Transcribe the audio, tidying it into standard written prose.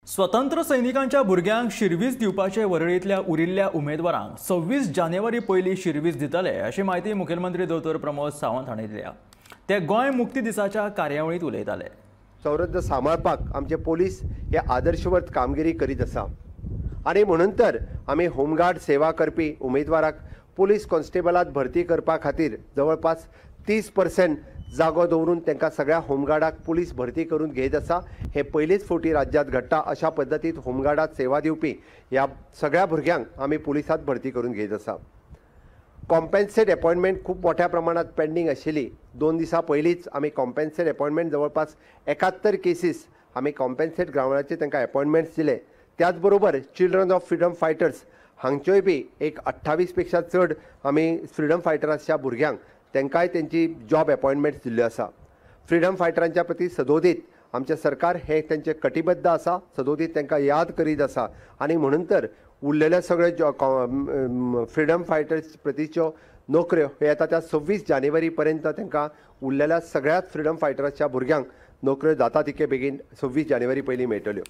स्वतंत्र सैनिकांच्या भुरग्यांक शिरवीस दिवपाचे वरळींतल्या उरिल्ल्या उमेदवारांक 26 जानेवारी पयलीं शिरवीस दितले अशी म्हायती मुखेलमंत्री दोतोर प्रमोद सावंत हांणी दिल्या. ते गोंय मुक्ती दिसाच्या कार्यावळींत उलयताले. संरद्द सांबाळपाक आमचे पोलीस हे आदर्शवत कामगिरी करीत आसा आनी म्हणून तर आमी होमगार्ड सेवा करपी उमेदवाराक पोलीस कॉन्स्टेबलात भरती करपा खातीर जवळपास 30% जागो दवरून तांकां सगळ्या होमगार्डाक पुलीस भरती करून घेत आसा. हे पयलीच फावटी राज्यांत घडटा. अशा पद्दतीन होमगार्डात सेवा दिवपी ह्या सगळ्या भुरग्यांक आमी पुलिसांत भरती करून घेत आसा. कॉम्पेन्सेट अपॉयंटमेंट खूब मोठ्या प्रमाणात पेंडींग आशिल्ली. 2 दिसां पयलींच आमी कॉम्पेन्सेट अपॉयंटमेंट जवळपास 71 केसीस आमी कॉम्पेन्सेट ग्रावंडाचेर तांकां अपॉयंटमेंट्स दिले. त्याच बरोबर चिल्ड्रन ऑफ फ्रिडम फायटर्स हांगच्योय बी एक 28 पेक्षा चड आमी फ्रिडम फायटर्सच्या भुरग्यांक तांकांय तेंची जॉब अपॉयंटमेंट्स दिल्ल्यो आसा. फ्रिडम फायटरांच्या प्रती सदोदीत आमचें सरकार हे तेंचे कटिबद्ध आसा, सदोदीत तांकां याद करीत आसा आनी म्हणून तर उरलेले सगळे फ्रिडम फायटर्स प्रतीच्यो नोकऱ्यो हे येता त्या 26 जानेवारी पर्यंत तांकां उरलेल्या सगळ्याच फ्रिडम फायटर्सच्या भुरग्यांक नोकऱ्यो जाता तितके बेगीन 26 जानेवारी पयलीं मेळटल्यो.